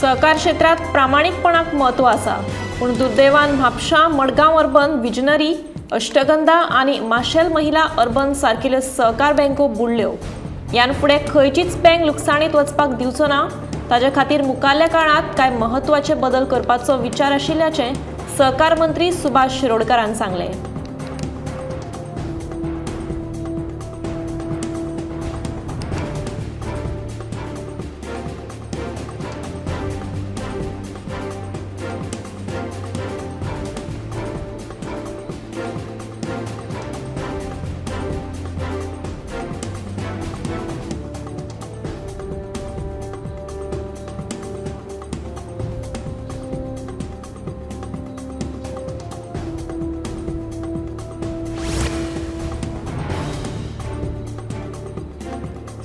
सहकार क्षेत्रात प्रामाणीकपणाक म्हत्व आसा, पूण दुर्दैवान म्हापशां, मडगांव अर्बन, विजनरी, अष्टगंधा आनी माशेल महिला अर्बन सारकिल्यो सहकार बँको बुडल्यो. ह्यान फुडें खंयचीच बँक लुकसाणीत वचपाक दिवचो ना. ताजे खातीर मुखारल्या काळांत कांय म्हत्वाचे बदल करपाचो विचार आशिल्ल्याचें सहकार मंत्री सुभाष शिरोडकारान सांगलें.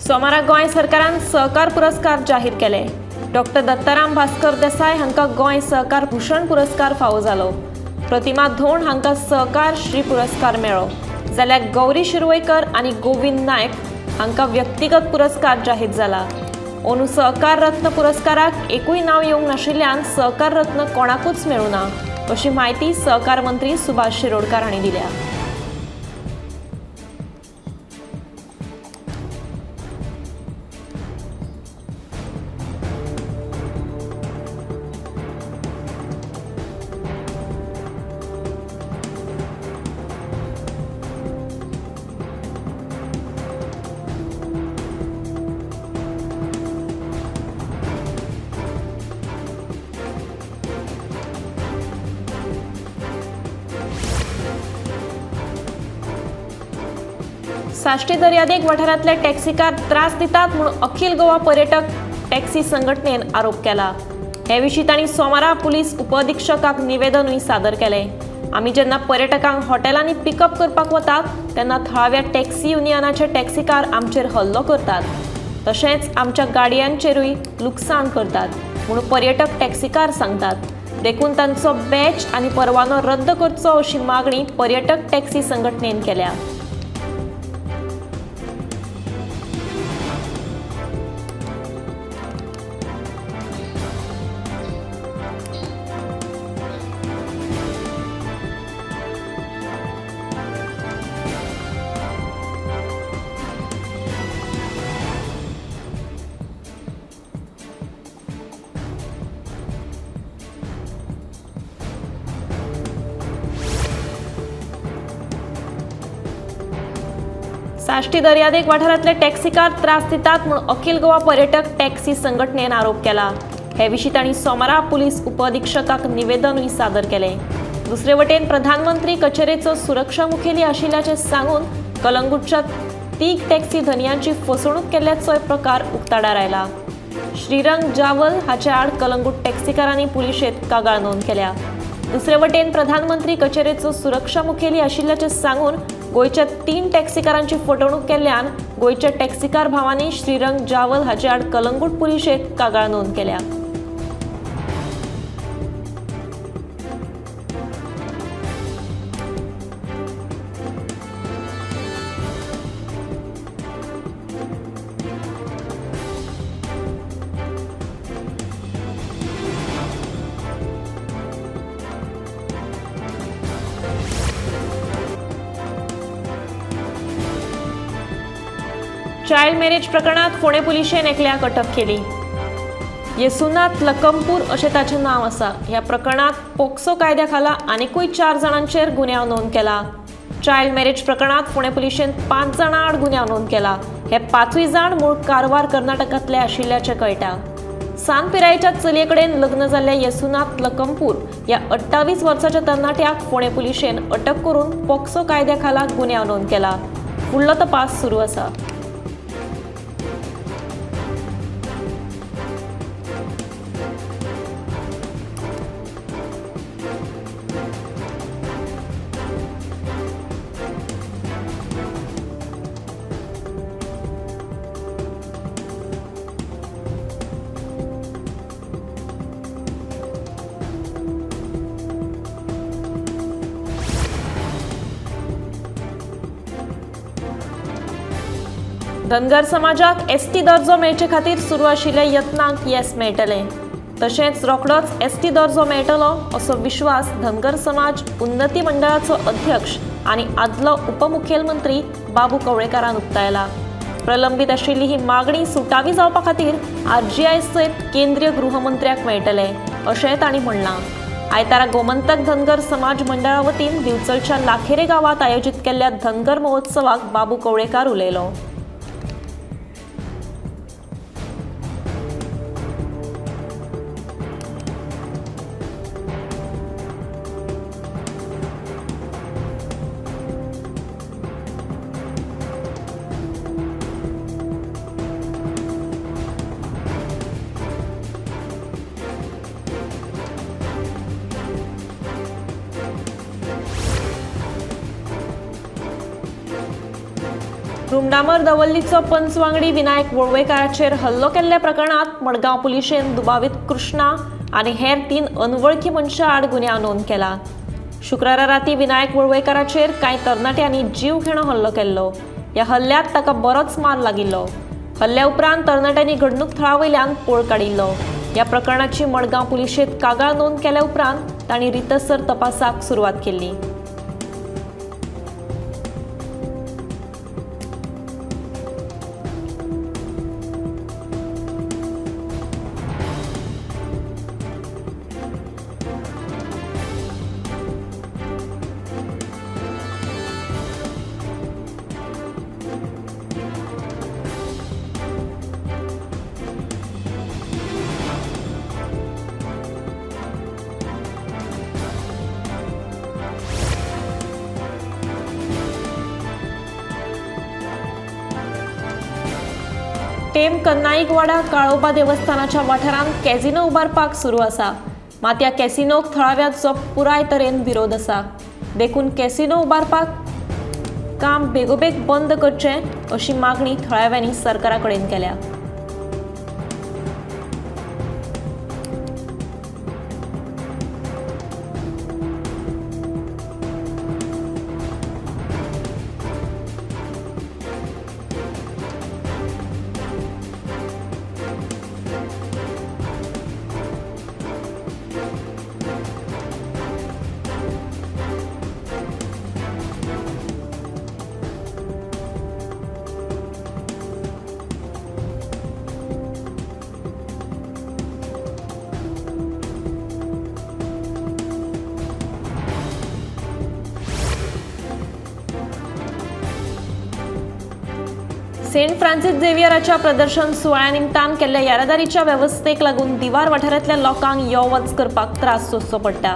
सोमारा गोंय सरकारान सहकार पुरस्कार जाहीर केले. डॉक्टर दत्ताराम भास्कर देसाय हांकां गोंय सहकार भूषण पुरस्कार फावो जालो. प्रतिमा धोंड हांकां सहकार श्री पुरस्कार मेळ्ळो, जाल्यार गौरी शिरवयकर आनी गोविंद नायक हांकां व्यक्तिगत पुरस्कार जाहीर जाला. अंदू सहकार रत्न पुरस्काराक एकूय नांव येवंक नाशिल्ल्यान सहकार रत्न कोणाकूच मेळूं ना, अशी म्हायती सहकार मंत्री सुभाष शिरोडकार हांणी दिल्या. साश्टी दर्यादेग वाठारांतले टॅक्सीकार त्रास दितात म्हूण अखिल गोवा पर्यटक टॅक्सी संघटनेन आरोप केला. हे विशीं तांणी सोमारा पुलीस उपअधिक्षकाक निवेदनूय सादर केलें. आमी जेन्ना पर्यटकांक हॉटेलांनी पिकअप करपाक वतात तेन्ना थळाव्या टॅक्सी युनियनाचे टॅक्सीकार आमचेर हल्लो करतात, तशेंच आमच्या गाडयांचेरूय लुकसाण करतात म्हूण पर्यटक टॅक्सीकार सांगतात. देखून तांचो बॅच आनी परवानो रद्द करचो अशी मागणी पर्यटक टॅक्सी संघटनेन केल्या. साश्टी दर्यादेग वाठारांतले टॅक्सीकार त्रास दितात म्हूण अखिल गोवा पर्यटक टॅक्सी संघटनेन आरोप केला. हे विशीं तांणी सोमारा पुलीस उपअधिक्षकाक निवेदनूय सादर केलें. दुसरे वटेन प्रधानमंत्री कचेरेचो सुरक्षा मुखेली आशिल्ल्याचें सांगून कलंगूटच्या 3 टॅक्सी धनयांची फसवणूक केल्ल्याचोय प्रकार उक्ताडार आयला. श्रीरंग जावल हाचे आड कलंगूट टॅक्सीकारांनी पुलिशेंत कागाळ नोंद केल्या. दुसरे वटेन प्रधानमंत्री कचेरेचो सुरक्षा मुखेली आशिल्ल्याचें सांगून गोंयच्या 3 टॅक्सीकारांची फटवणूक केल्ल्यान गोंयच्या टॅक्सीकार भावांनी श्रीरंग जावल हाचे आड कलंगूट पुलिशेंत कागाळ नोंद केल्या. चायल्ड मॅरेज प्रकरणात फोंडें पुलिशेन एकल्याक अटक केली. येसुनाथ लकमपूर अशें ताचें नांव आसा. ह्या प्रकरणात पोक्सो कायद्या खाला आनिकूय 4 जाणांचेर गुन्यांव नोंद केला. चायल्ड मॅरेज प्रकरणात फोंडें पुलिशेन 5 जाणां आड गुन्यांव नोंद केला. हे 5 जाण मूळ कारवार कर्नाटकांतले आशिल्ल्याचें कळटा. सान पिरायेच्या चलये कडेन लग्न जाल्ल्या येसुनाथ लकमपूर ह्या 28 वर्साच्या तरणाट्याक फोंडें पुलिशेन अटक करून पोक्सो कायद्या खाला गुन्यांव नोंद केला. फुडलो तपास सुरू आसा. धनगर समाजाक एसटी दर्जो मेळचे खातीर सुरू आशिल्ल्या यत्नांक येस मेळटलें. तशेंच रोखडोच एसटी दर्जो मेळटलो असो विश्वास धनगर समाज उन्नती मंडळाचो अध्यक्ष आनी आदलो उपमुखेलमंत्री बाबू कवळेकारान उक्तायला. प्रलंबीत आशिल्ली ही मागणी सुटावी जावपा खातीर आरजीआय सयत केंद्रीय गृहमंत्र्याक मेळटले अशें तांणी म्हणलां. आयतारा गोमंतक धनगर समाज मंडळा वतीन दिवचलच्या लाखेरे गांवांत आयोजीत केल्ल्या धनगर महोत्सवाक बाबू कवळेकार उलयलो. रुमडामर दवल्लीचो पंच वांगडी विनायक वळवयकाराचेर हल्लो केल्ल्या प्रकरणात मडगांव पुलिशेन दुबावीत कृष्णा आनी हेर 3 अनवळखी मनशां आड गुन्यांव नोंद केला. शुक्रारा राती विनायक वळवयकाराचेर कांय तरणाट्यांनी जीवघेणो हल्लो केल्लो. ह्या हल्ल्यांत ताका बरोच मार लागिल्लो. हल्ल्या उपरांत तरणाट्यांनी घडणूक थळा वयल्यान पळ काडिल्लो. ह्या प्रकरणाची मडगांव पुलिशेंत कागाळ नोंद केल्या उपरांत तांणी रितसर तपासाक सुरवात केल्ली. टेम कन्नाईकवाडा काळोबा देवस्थानाच्या वाठारांत कॅसिनो उबारपाक सुरू आसा. मात ह्या कॅसिनोक थळाव्यांचो पुराय तरेन विरोध आसा. देखून कॅसिनो उबारपाक काम बेगोबेग बंद करचें अशी मागणी थळाव्यांनी सरकारा कडेन केल्या. सेंट फ्रांसिस झेवियराच्या प्रदर्शन सुवाळ्या निमतान केल्ल्या येरादारीच्या वेवस्थेक लागून दिवार वाठारांतल्या लोकांक यो वच करपाक त्रास सोंसचो पडटा.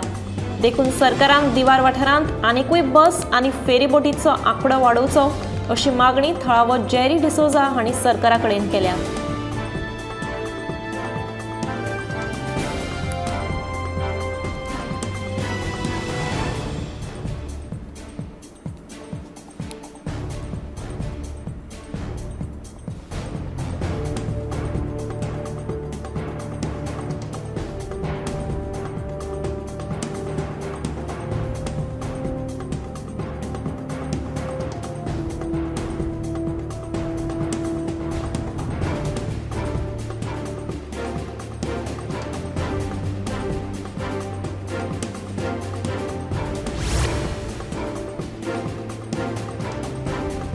देखून सरकारान दिवार वाठारांत आनिकूय बस आनी फेरीबोटीचो आंकडो वाडोवचो अशी मागणी थळावो जेरी डिसोजा हांणी सरकारा कडेन केल्या.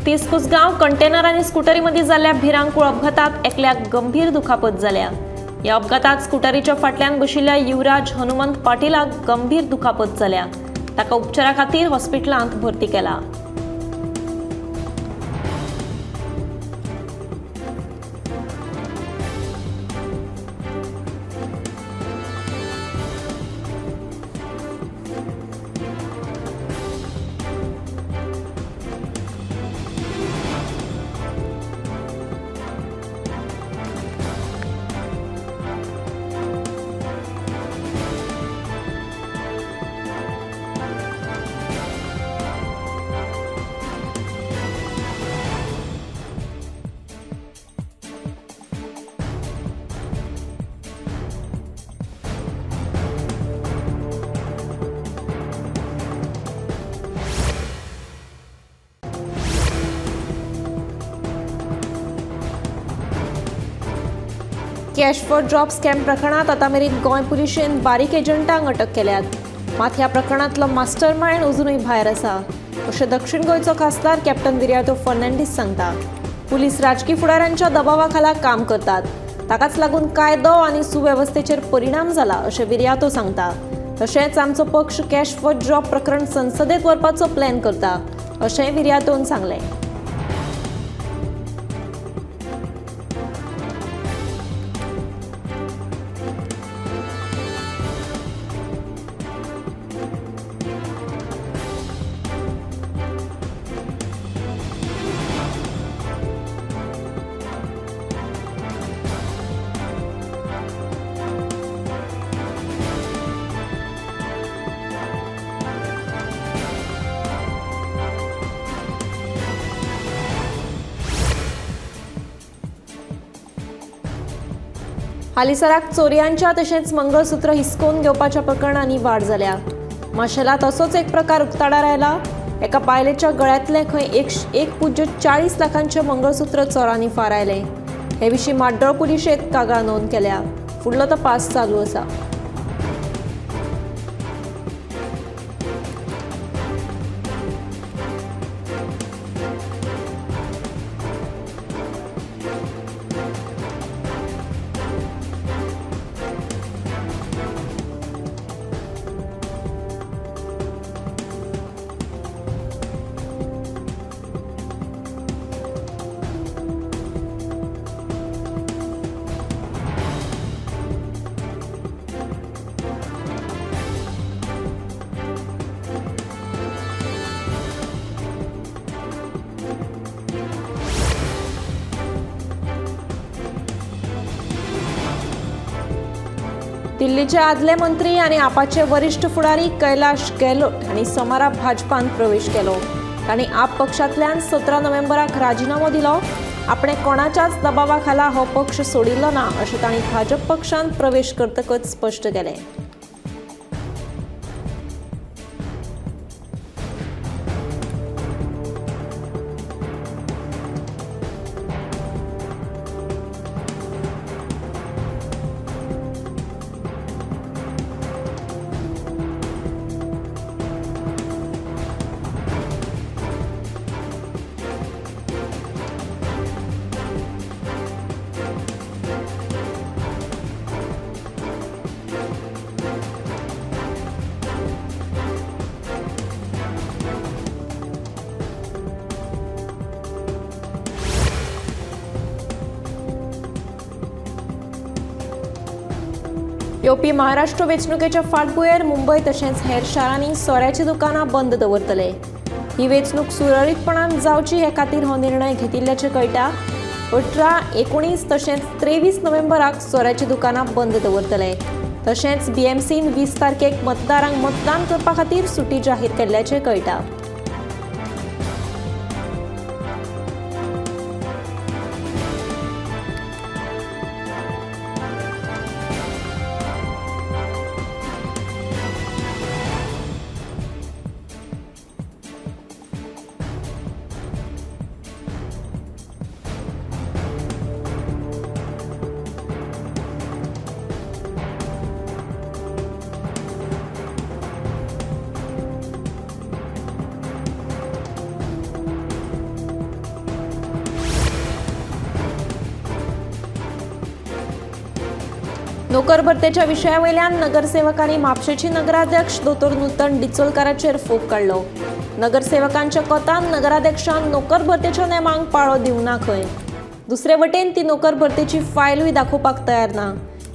तिसकुसगांव कंटेनर आनी स्कुटरी मदीं जाल्ल्या भिरांकूळ अपघातात एकल्याक गंभीर दुखापत जाल्या. ह्या अपघातात स्कुटरीच्या फाटल्यान बशिल्ल्या युवराज हनुमंत पाटीलाक गंभीर दुखापत जाल्या. ताका उपचारा खातीर हॉस्पिटलांत भरती केला. कॅश फॉर जॉब स्कॅम प्रकरणात आतां मेरेन गोंय पुलिशेन बारीक एजंटांक अटक केल्यात. मात ह्या प्रकरणांतलो मास्टर मायंड अजुनूय भायर आसा अशें दक्षिण गोंयचो खासदार कॅप्टन विरियातो फर्नांडीस सांगता. पुलीस राजकी फुडाऱ्यांच्या दबावा खाला काम करतात, ताकाच लागून कायदो आनी सुवेवस्थेचेर परिणाम जाला अशें विरियातो सांगता. तशेंच आमचो पक्ष कॅश फॉर जॉब प्रकरण संसदेत व्हरपाचो प्लॅन करता अशेंय विरियातोन सांगलें. हालींसराक चोरयांच्या तशेंच मंगळसूत्र हिसकोवन घेवपाच्या प्रकरणांनी वाड जाल्या. माशेलांत असोच एक प्रकार उक्ताडार आयला. एका बायलेच्या गळ्यांतलें खंय 1.40 लाखांचें मंगळसूत्र चोरांनी फारायलें. हे विशीं माड्डोळ पुलिशेंत कागाळ नोंद केल्या. फुडलो तपास चालू आसा. दिल्लीचे आदले मंत्री आनी आपाचे वरिश्ठ फुडारी कैलाश गेहलोत हांणी सोमारा भाजपान प्रवेश केलो. तांणी आप पक्षांतल्यान 17 नोव्हेंबराक राजिनामो दिलो. आपणे कोणाच्याच दबावा खाला हो पक्ष सोडिल्लो ना अशें तांणी भाजप पक्षांत प्रवेश करतकच स्पश्ट केलें. येवपी महाराष्ट्र वेंचणुकेच्या फाटभुंयेर मुंबय तशेंच हेर शारांनी सोऱ्याची दुकानां बंद दवरतले. ही वेंचणूक सुरळीतपणान जावची हे खातीर हो निर्णय घेतिल्ल्याचें कळटा. 18, 19 तशेंच 23 नोव्हेंबराक सोऱ्याची दुकानां बंद दवरतले. तशेंच बीएमसीन 20 तारखेक मतदारांक मतदान करपा खातीर सुटी जाहीर केल्ल्याचें कळटा. नोकर भरतेच्या विशयावयल्यान नगरसेवकांनी म्हापशेची नगराध्यक्ष दोतोर नूतन डिचोलकाराचेर फोग काडलो. नगरसेवकांच्या कोतान नगराध्यक्षान नोकर भरतेच्या नेमांक पाळो दिवना खंय. दुसरे वटेन ती नोकर भरतेची फायलूय दाखोवपाक तयार ना.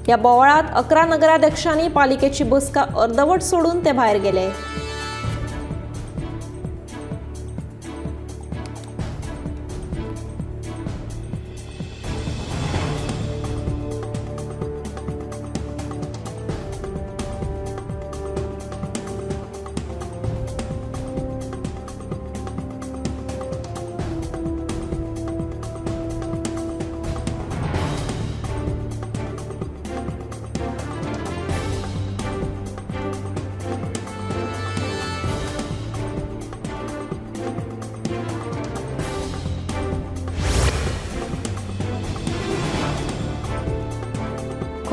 ह्या बोवाळांत 11 नगराध्यक्षांनी पालिकेची बसका अर्दवट सोडून ते भायर गेले.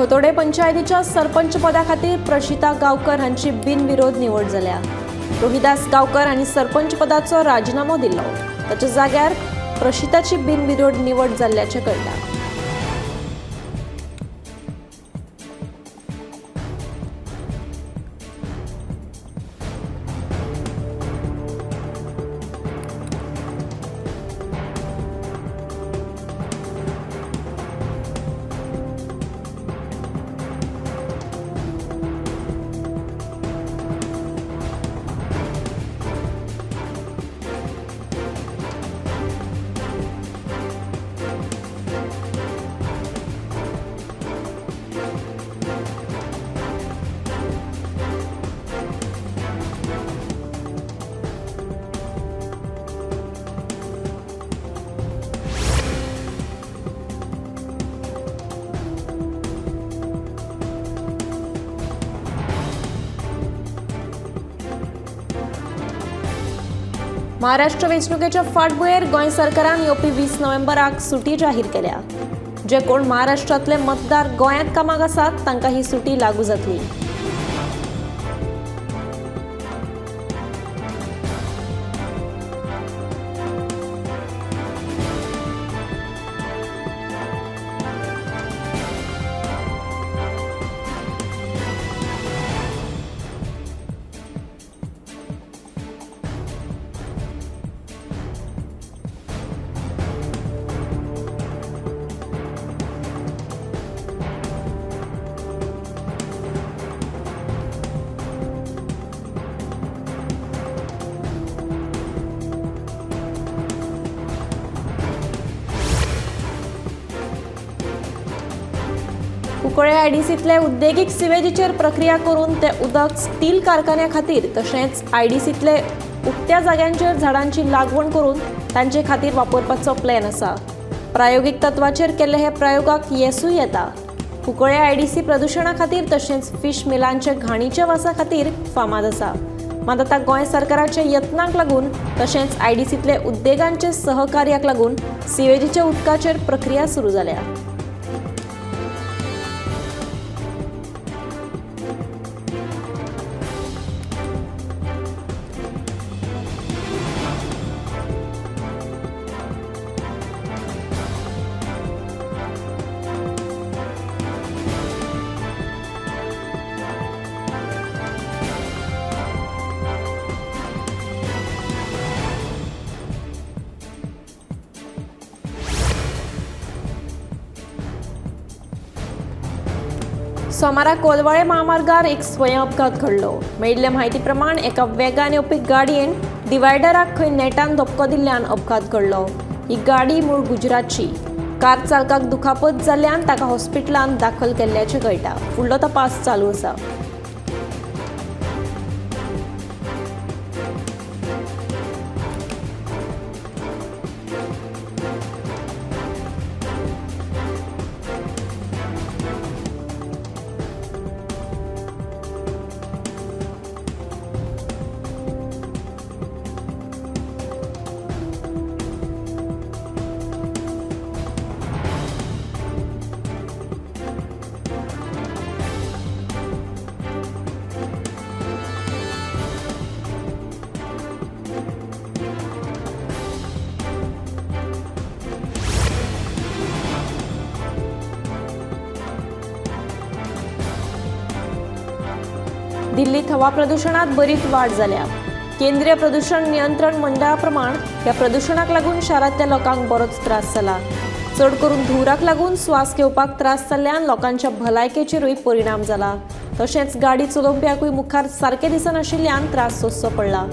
खोतोडे पंचायतीच्या सरपंच पदा खातीर प्रशिता गांवकर हांची बिनविरोध निवड जाल्या. रोहिदास गांवकर हांणी सरपंच पदाचो राजिनामो दिल्लो. ताच्या जाग्यार प्रशिताची बिनविरोध निवड जाल्ल्याचें कळटा. महाराष्ट्र वेंचणुकेच्या फाटभुंयेर गोंय सरकारान येवपी 20 नोव्हेंबराक सुटी जाहीर केल्या. जे कोण महाराष्ट्रांतले मतदार गोंयांत कामाक आसात तांकां ही सुटी लागू जातली. कुंकळे आयडीसींतले उद्देगीक सिवेजीचेर प्रक्रिया करून ते उदक स्टील कारखान्या खातीर तशेंच आयडीसींतले उक्त्या जाग्यांचेर झाडांची लागवण करून तांचे खातीर वापरपाचो प्लॅन आसा. प्रायोगीक तत्वाचेर केल्ले हे प्रयोगाक येसूय येता. कुंकळे आयडीसी प्रदुशणा खातीर तशेंच फिश मिलांचे घाणीच्या वासा खातीर फामाद आसा. मात आतां गोंय सरकाराच्या यत्नांक लागून तशेंच आयडीसींतले उद्देगांचे सहकार्याक लागून सिवेजीच्या उदकाचेर प्रक्रिया सुरू जाल्या. सोमारा कोलवाळे महामार्गार एक स्वयं अपघात घडलो. मेळिल्ले म्हायती प्रमाण एका वेगान येवपी गाडयेन डिवायडराक खंय नेटान धपको दिल्ल्यान अपघात घडलो. ही गाडी मूळ गुजरातची. कार चालकाक दुखापत जाल्ल्यान ताका हॉस्पिटलांत दाखल केल्ल्याचें कळटा. फुडलो तपास चालू आसा. दिल्लीत हवा प्रदुशणात बरीच वाड जाल्या. केंद्रीय प्रदूषण नियंत्रण मंडळा प्रमाण ह्या प्रदुशणाक लागून शारांतल्या लोकांक बरोच त्रास जाला. चड करून धुंवराक लागून स्वास घेवपाक त्रास जाल्ल्यान लोकांच्या भलायकेचेरूय परिणाम जाला. तशेंच गाडी चलोवप्याकूय मुखार सारकें दिसनाशिल्ल्यान त्रास सोंसचो पडला.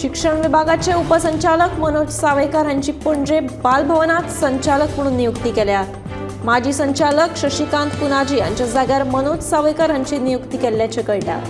शिक्षण विभागाचे उपसंचालक मनोज सावयकार हांची पणजे बालभवनात संचालक म्हणून नियुक्ती केल्या. माजी संचालक शशिकांत पुनाजी हांच्या जाग्यार मनोज सावयकार हांची नियुक्ती केल्ल्याचें कळटा.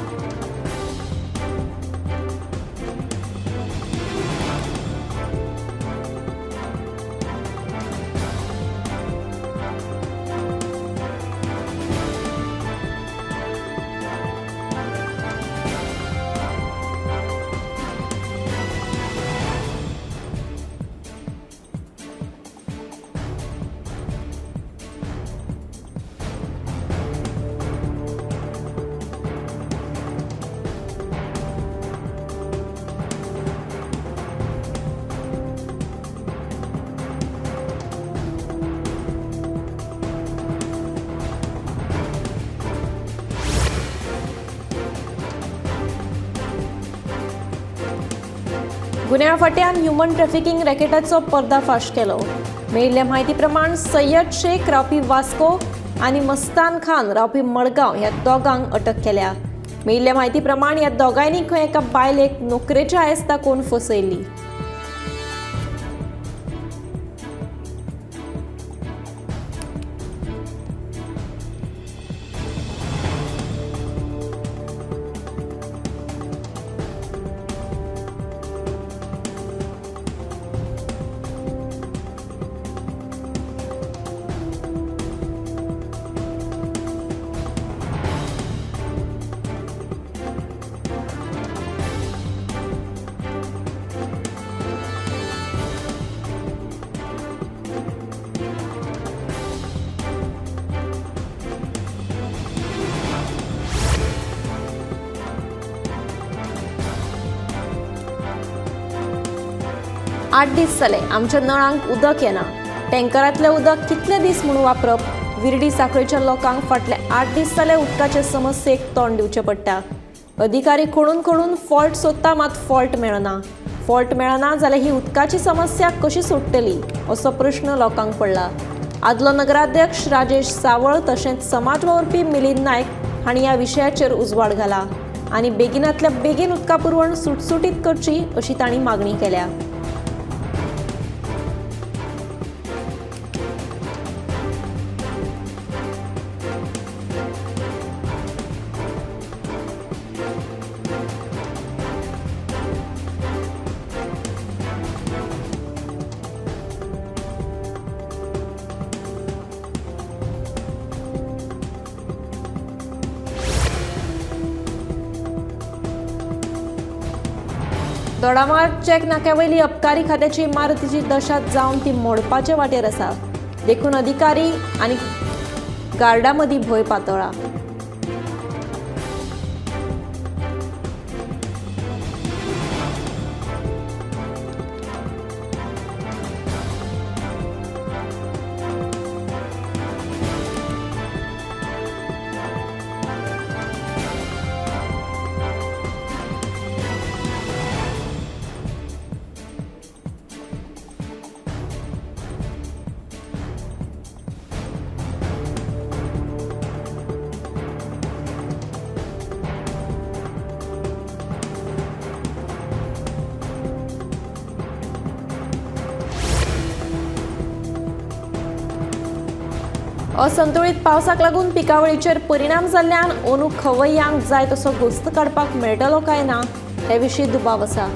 गुन्यांव फांट्यान ह्युमन ट्रॅफिकिंग रॅकेटाचो पर्दाफाश केलो. मेळिल्ल्या म्हायती प्रमाण सय्यद शेख रावपी वास्को आनी मस्तान खान रावपी मडगांव ह्या दोगांक अटक केल्या. मेळिल्ल्या म्हायती प्रमाण ह्या दोगांयनी खंय एका बायलेक नोकरेचे आयस दाखोवन फसयल्ली. आठ दीस जाले आमच्या नळांक उदक येना. टँकरांतलें उदक कितले दीस म्हूण वापरप? विर्डी सांखळेच्या लोकांक फाटले 8 दीस जाले उदकाचे समस्येक तोंड दिवचें पडटा. अधिकारी खणून खणून फॉल्ट सोदता, मात फॉल्ट मेळना. फॉल्ट मेळना जाल्यार ही उदकाची समस्या कशी सोडटली असो प्रश्न लोकांक पडला. आदलो नगराध्यक्ष राजेश सावळ तशेंच समाज वावुरपी मिलिंद नायक हांणी ह्या विशयाचेर उजवाड घाला आनी बेगिनांतल्या बेगीन उदका पुरवण सुटसुटीत करची अशी तांणी मागणी केल्या. दोडामार्ग चेक नाक्यावयली अबकारी खात्याची इमारतीची दशा जावन ती मोडपाचे वाटेर आसा. देखून अधिकारी आनी गार्डा मदीं भंय पातळ्ळा. असंतुळीत पावसाक लागून पिकावळीचेर परिणाम जाल्ल्यान अंदू खवय्यांक जाय तसो गोस्त काडपाक मेळटलो काय ना हे विशीं दुबाव आसा.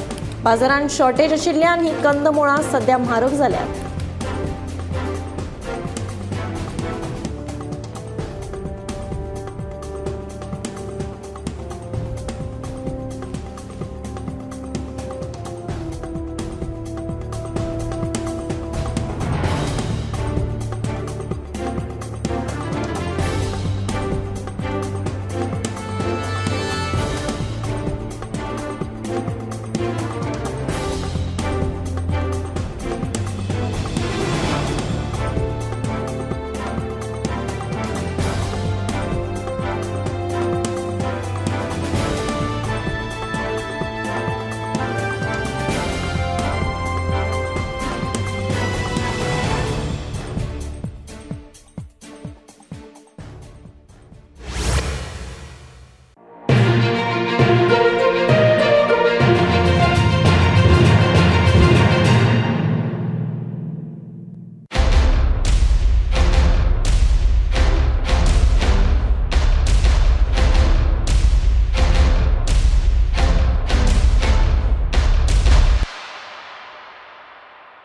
बाजारांत शॉर्टेज आशिल्ल्यान ही कंदमुळां सद्या म्हारग जाल्यात.